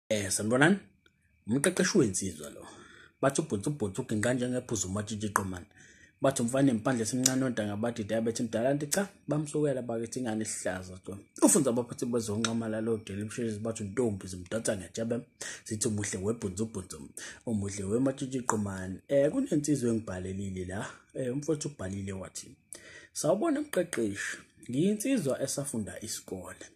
Sanibonani. Umqeqeshi wensizwa lo. Bathi ubhutsu ubhutsu uginqa njengephuzu umatshitshi qomane. Bathi umfana empandla esimncane ontanga bathi diabetes mdala kanti cha bamsukela bakithi ingane isihlaza to. Ufunza abaphathi bezonxamala lo deli mshezi bathi intombi zimdonsa ngejebe sithi umuhle webhutsu ubhutsu umuhle wematshitshi qomane. Kunensizwa engibhalelile la. Umfowethu ubhalile wathi sawubona mqeqeshi, ngiyinsizwa esafunda isikole.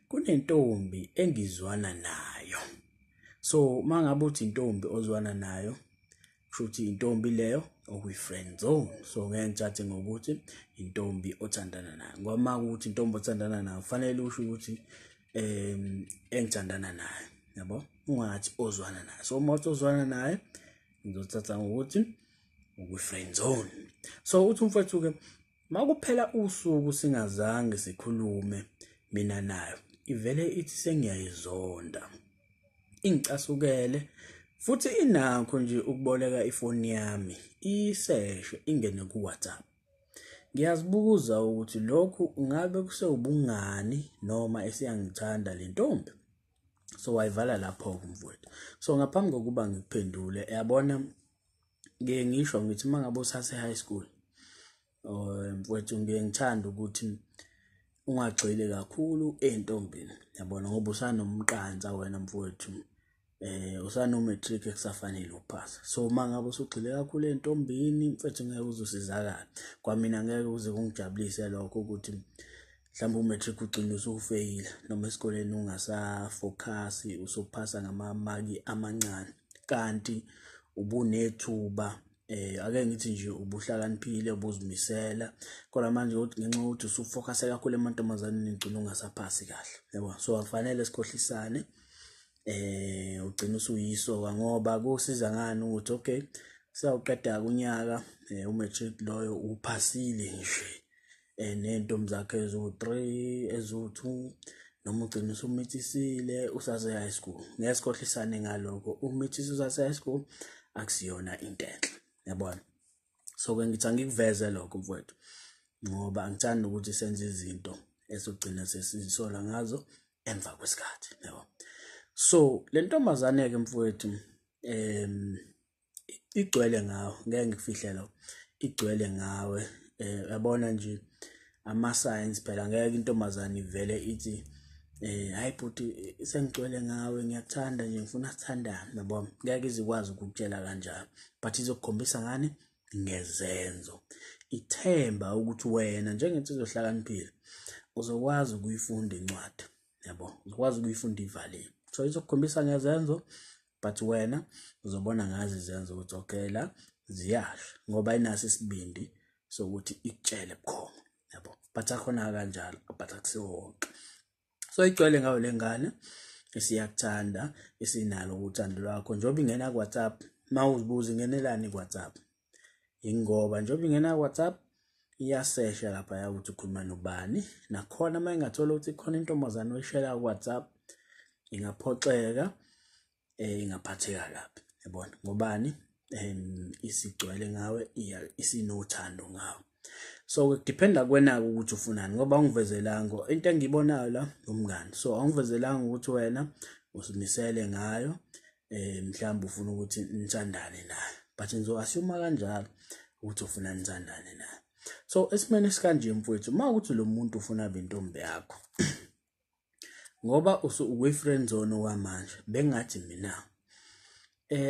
Kunentombi engizwana nayo. So mangabe uthi intombi ozwana nayo kusho intombi leyo okwi-friend zone. So ngeke ngithathe ngokuthi intombi othandana nayo, ngoba makuthi intombi othandana nayo kufanele usho ukuthi engithandana nayo, yabo, ungathi ozwana nayo. So uma uthi ozwana naye ngizothatha ngokuthi ukwi-friend zone. So uthi umfowethu-ke makuphela usuku singazange sikhulume mina nayo, ivele ithi sengiyayizonda, ingicasukele futhi inakho nje ukuboleka ifoni yami iseshe ingene ku-WhatsApp. Ngiyazibuza ukuthi lokhu ngabe kusewubungani noma esiyangithanda le ntombi. So wayivala lapho-ke umfowethu. So ngaphambi kokuba ngikuphendule, yabona ngiye ngisho ngithi uma ngabe usase high school mfowethu, ngiye ngithanda ukuthi ungagxili kakhulu ey'ntombini, yabona, ngoba usanomqansa wena mfowethu, usano-matric ekusafanele uphase. So uma ngabe usugxile kakhulu ey'ntombini mfethu ngeke uze usizakale. Kwamina ngeke uze kungijabulise lokho ukuthi mhlawumbe u-matric ugcine usufeyila noma esikoleni ungasafokhasi usuphasa ngamamaki amancane, kanti ubunethuba. Ake ngithi nje ubuhlakaniphile, ubuzimisela, kodwa manje ngenxa yokuthi usufokhase kakhulu emantombazaneni ugcina ungasaphasi kahle, yabo. So akufanele sikhohlisane, ugcina usuyisoka, ngoba kusiza ngani ukuthi okay sewuqeda unyaka u-matric loyo uphasile nje nentombi zakhe eziwu-3 eziwu-2, noma ugcina usumithisile usase high school. Ngeke sikhohlisane ngalokho, umithisi usase high school akusiyona into enhle, yabona. So ke ngithi angikuveze lokho mfowethu, ngoba angithandi ukuthi senze izinto esogcina sesisola ngazo emva kwesikhathi, yabo. So le ntombazane ke mfowethu igcwele ngawe, ngeke ngikufihle lokho, igcwele ngawe. Yabona nje ama signs phela, ngeke intombazane ivele ithi hayi bhuti sengigcwele ngawe, ngiyakuthanda nje, ngifuna sithandane, yabo. Ngeke izikwazi ukukutshela kanjalo, but izokukhombisa ngani? Ngezenzo. Ithemba ukuthi wena njengensizwa ohlakaniphile uzokwazi ukuyifunda incwadi, yabo, uzokwazi ukuyifunda ivalile. So izokukhombisa ngezenzo, but wena uzobona ngazo izenzo ukuthi okay la ziyasha, ngoba inaso isibindi sokuthi ikutshele bukhoma, yabo. But akhona kanjalo, but akusiwo wonke. So igcwele ngayo le ngane, isiyakuthanda, isinalo uthando lwakho. Njengoba ingena ku-WhatsApp, mawuzibuza ingenelani ku-WhatsApp, ingoba njengoba ingena ku-WhatsApp iyasesha lapha ukuthi ukhuluma nobani. Nakhona uma ingathola ukuthi khona intombazane oyishela ku-WhatsApp ingaphoxeka, ingaphatheka kabi, yabona. Ngobani? Isigcwele ngawe, isinothando ngawe. So kudependa kuwena-ke ukuthi ufunani, ngoba awungivezelanga into engiyibonayo la umngani. So awungivezelanga ukuthi wena uzimisele ngayo, mhlawumbe ufuna ukuthi nithandane naye, but ngizo-assume kanjalo ukuthi ufuna nithandane naye. So esimeni esikanje mfowethu, uma ukuthi lo muntu ufuna abe intombi yakho, ngoba ukwi-friend zone okwamanje, bengathi mina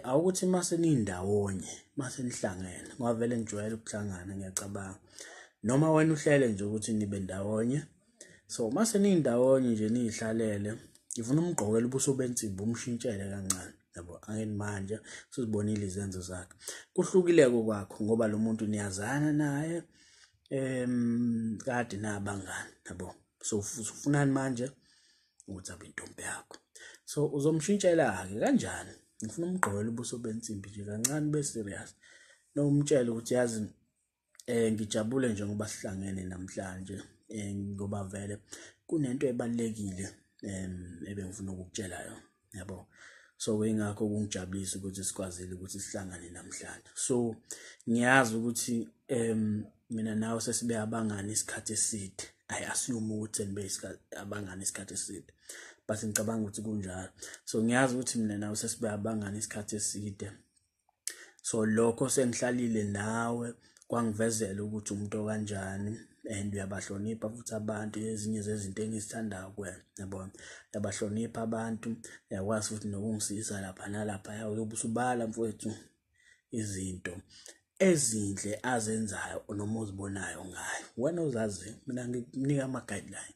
awukuthi mase nindawonye, mase nihlangene, ngoba vele nijwayele ukuhlangana ngiyacabanga, noma wena uhlele nje ukuthi nibe ndawonye. So mase nindawonye nje nihlalele, ngifuna umgqokele ubuso bensimbi, umshintshele kancane, yabo. Angeni manje sizibonile izenzo zakhe, kuhlukile kwakho ngoba lo muntu niyazana naye kade nabangani, yabo. So ufunani manje? Ukuthi abe intombi yakho. So uzomshintshela-ke kanjani? Ngifuna umgqokele ubuso bensimbi nje kancane, be serious, nomtshele ukuthi yazi ngijabule nje ngoba sihlangene namhlanje, ngoba vele kunento ebalulekile ebengifuna ukukutshela yona, yabo. So ingakho kungijabulisa ukuthi sikwazile ukuthi sihlangane namhlanje. So ngiyazi ukuthi mina nawe sesibe abangani isikhathi eside. I assume ukuthi senibe abangani isikhathi eside, but ngicabanga ukuthi kunjalo. So ngiyazi ukuthi mina nawe sesibe abangani isikhathi eside, so lokho sengihlalile nawe kwangivezela ukuthi umuntu okanjani and uyabahlonipha futhi abantu. Ezinye zezinto engizithandayo kuwena, yabona, uyabahlonipha abantu, uyakwazi futhi nokungisiza lapha nalapha. Uyobe usubala mfowethu izinto ezinhle azenzayo noma ozibonayo ngayo wena uzazi, mina ngikunika ama-guidelines.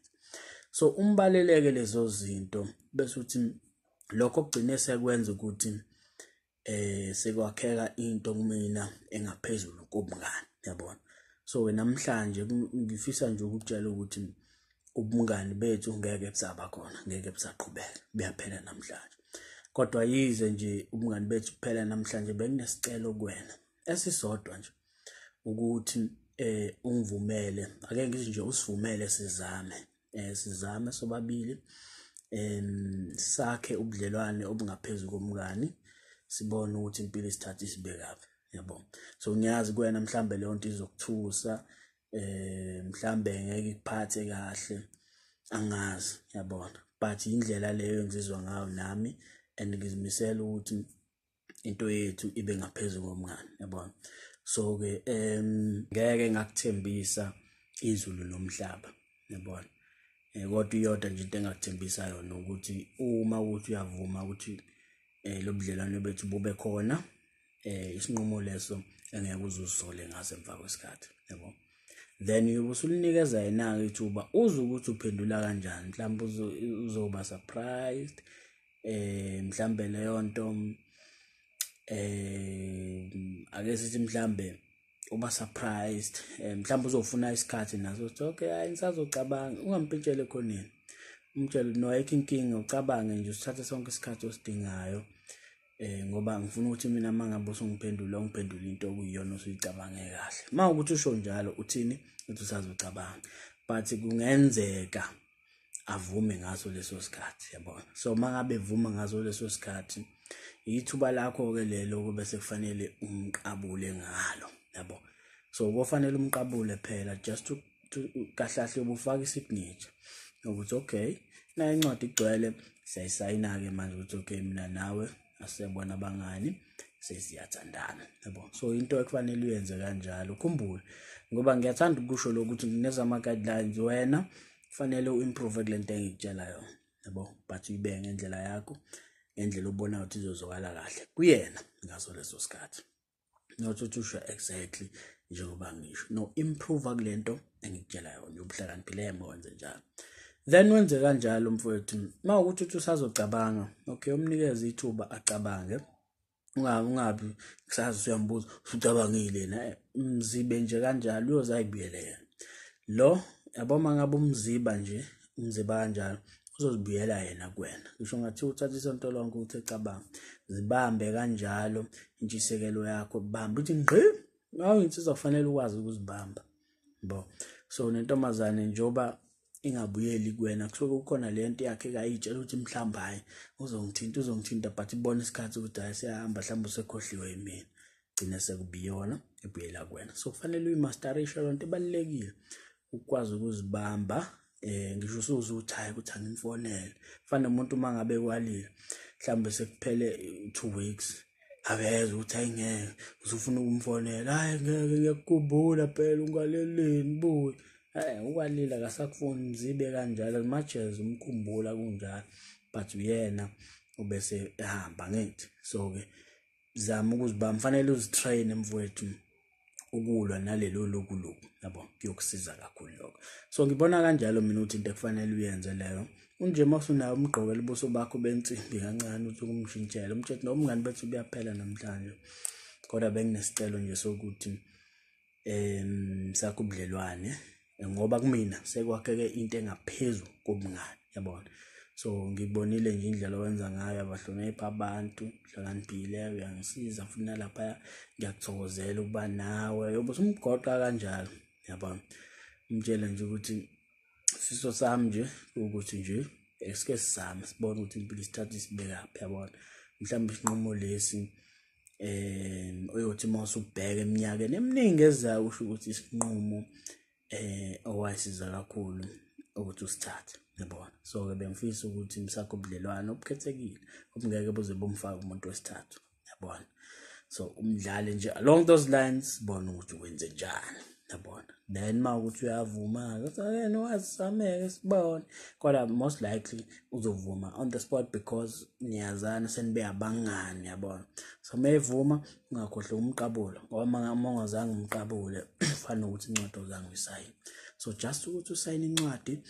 So umbaleleke lezo zinto, bese uthi lokho kugcine sekwenza ukuthi sekwakheka into kumina engaphezulu kobungani, yabona. So namhlanje ngifisa nje ukutshela ukuthi ubungani bethu ngeke busaba khona, ngeke busaqhubeka, buyaphela namhlanje. Kodwa yize nje ubungani bethu kuphela namhlanje, benginesicelo kuwena esisodwa nje, ukuthi ungivumele, ake ngithi nje usivumele sizame, sizame sobabili, sakhe ubudlelwane obungaphezulu komngani, sibone ukuthi impilo isithatha isibekaphi, yabo. So ngiyazi kuwena mhlambe leyo nto izokuthusa, mhlambe ngeke ikuphathe kahle, angazi, yabona, but indlela leyo engizizwa ngayo nami, and ngizimisela ukuthi into yethu ibe ngaphezulu komngani, yabona. So ke ngeke ngakuthembisa izulu nomhlaba, yabona, kodwa iyodwa nje into engakuthembisa yona ukuthi uma ukuthi uyavuma ukuthi lobudlelwane bethu bube khona, isinqumo leso engeke uzusole ngaso emva kwesikhathi, yabo. Then uyobe usulinikeza yena-ke ithuba, uzwe ukuthi uphendula kanjani, mhlawumbe uzoba surprised, mhlambe leyo nto, ake sithi mhlambe uba surprised, mhlambe uzofuna isikhathi naso, uthi okay, hayi ngisazocabanga. Ungampintshele ekhoneni, umtshele no, ayikho inkinga, ucabange nje, usithathe sonke isikhathi osidingayo, ngoba ngifuna ukuthi mina mangabe usungiphendula ungiphendule into okuyiyona osuyicabange kahle. Uma ukuthi usho njalo uthini, uthi usazocabanga, but kungenzeka avume ngaso leso sikhathi, yabona. So mangabe evuma ngaso leso sikhathi, ithuba lakho-ke lelo kube sekufanele umqabule ngalo, yabo. So kufanele umqabule phela, just to kahle kahle ubufaka isignature ukuthi okay, na incwadi igcwele, siyayisayina-ke manje ukuthi okay, mina nawe asebona abangani, sesiyathandana, yabo. So into ekufanele uyenze kanjalo, ukhumbule, ngoba ngiyathanda ukusho lokhu ukuthi ngineza ama-guidelines, wena kufanele u-improve kule nto engikutshela yona, yabo, but uyibeke ngendlela yakho, ngendlela obonayo ukuthi izozwakala kahle kuyena ngaso leso sikhathi, not ukuthi usho exactly njengoba ngisho. No, improve kule nto engikutshela yona, ubuhlakaniphileyo uma wenze njalo. Then wenze kanjalo mfowethu, uma ukuthi uthi usazocabanga, okay, umnikeze ithuba acabange, ungabi kusazi usuyambuza usucabangile na, mzibe nje kanjalo, uyoze ayibuyele yena lo, yabo. Uma ngabe umziba nje, umziba kanjalo, uzozibuyela yena kuwena. Ngisho ngathi uthatha isonto lonke ukuthi ecabanga, zibambe kanjalo intshisekelo yakho, bamba uthi ngqi, ngawe insizwa kufanele ukwazi ukuzibamba, yabo. So nentombazane njengoba ingabuyeli kuwena, kusuke kukhona le nto yakhe ekayitshela ukuthi mhlawumbe hhayi uzongithinta, uzongithinta, but ibona isikhathi ukuthi hhayi siyahamba, mhlawumbe usekhohliwe yimina, gcine sekubiyona ebuyela kuwena. So kufanele uyimasterishe loo nto, ibalulekile ukwazi ukuzibamba. Ngisho usuze uthi hhayi ukuthi angimfonele, fana nomuntu uma ngabe kwalile mhlawumbe sekuphele 2 weeks, akezwe ukuthi hayi ngeke, usufuna ukumfonela, hhayi ngeke ngiyakukhumbula phela, ungaleleni buye, ukwalile akasakufuni, mzibe kanjalo, as umkhumbula kunjalo, but uyena ubese ehamba ngithi. So-ke zama ukuzibamba, fanele uzitrain mfowethu ukulwa nalelo lokuluku, yabo, kuyokusiza kakhulu lokho. So ngibona kanjalo mina ukuthi into ekufanele uyenze leyo. Unje uma usunayo umgqokela ubuso bakho bensimbi kancane, uthi ukumshintshela, umtshele noma umngani bethu buyaphela namhlanje, kodwa benginesicelo nje sokuthi sakhe ubudlelwane, ngoba kumina sekwakheke into engaphezulu kobungani, yabona. So ngibonile nje indlela owenza ngayo, abahlonipha abantu, hlakaniphile, uyangisiza futhi nalapha ngiyakuthokozela ukuba nawe, yobe usumgoqa kanjalo, yabona. Umtshele nje ukuthi sifiso sami nje ukuthi nje esike sizame sibone ukuthi impilo isithatha isibekaphi, yabona. Mhlawumbe isinqumo lesi uyothi uma usubheka eminyakeni eminingi ezayo, usho ukuthi isinqumo owasiza kakhulu ukuthi usithathe. Yabona, so-ke bengifisa ukuthi msakho ubudlelwano obukhethekile obungeke buze bumfake umuntu wesithathu. Yabona, so umdlali nje along those lines, bona ukuthi wenze njani. Yabona, then uma ukuthi uyavuma-ke, ake niwazameke sibone, kodwa most likely uzovuma on the spot because niyazana, senibe abangani. Yabona, so uma evuma ungakhohlwa umqabulo, ngoba uma ungazange umqabule kufana nokuthi incwadi ozange uyisayine. So just ukuthi usayine incwadi,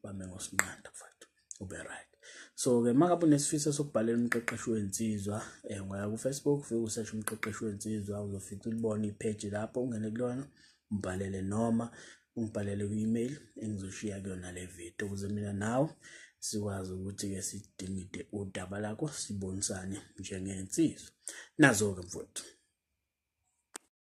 bame ngosinqanda mfowethu, ube right. So-ke uma ngabe unesifiso sokubhalela umqeqeshi wensizwa, ungaya ku-Facebook, ufike useshe umqeqeshi wensizwa, uzofica ulibone ipheji lapho, ungene kulona umbhalele, noma ungibhalele kwi-email engizoshiya kuyona le video, ukuze mina nawe sikwazi ukuthi-ke sidingide udaba lakho, sibonisane njengensizwa. Nazo-ke mfowethu.